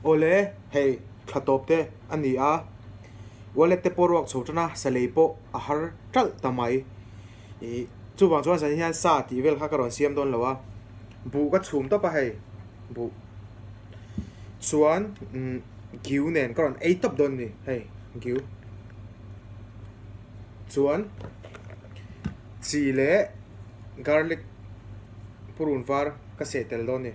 Awle, hei thla tawp te a ni a, wallet te pawh ruak chho tan a, sa lei pawh a har ṭalh ta mai. Ih, chuvang chuan zan hian sa tih vel kha ka rawn siam dawn lo a, buh ka chhum tawp a hei, buh chuan umm giu nen ka rawn ei tawp dawn a ni, hei giu chuan chi leh garlic purun var ka seh tel dawn a ni.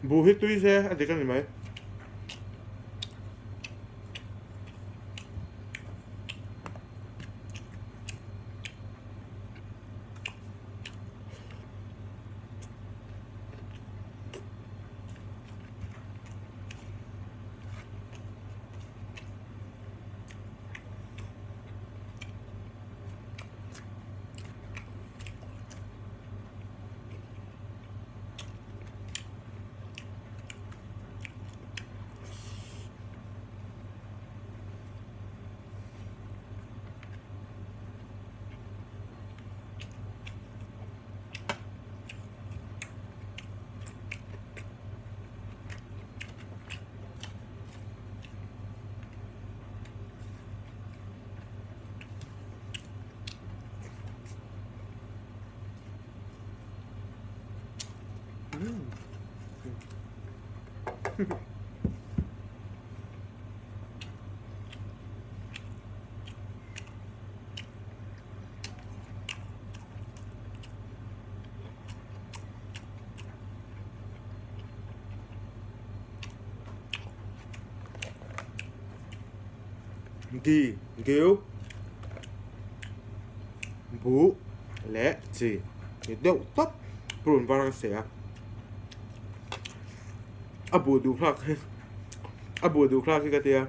Buh hi tui se a dik a ni mai. Di, Giu, Buh leh chi ni deuh tawp purun var a seh a, a buh duh thlak hi a buh duh thlak hi ka tia.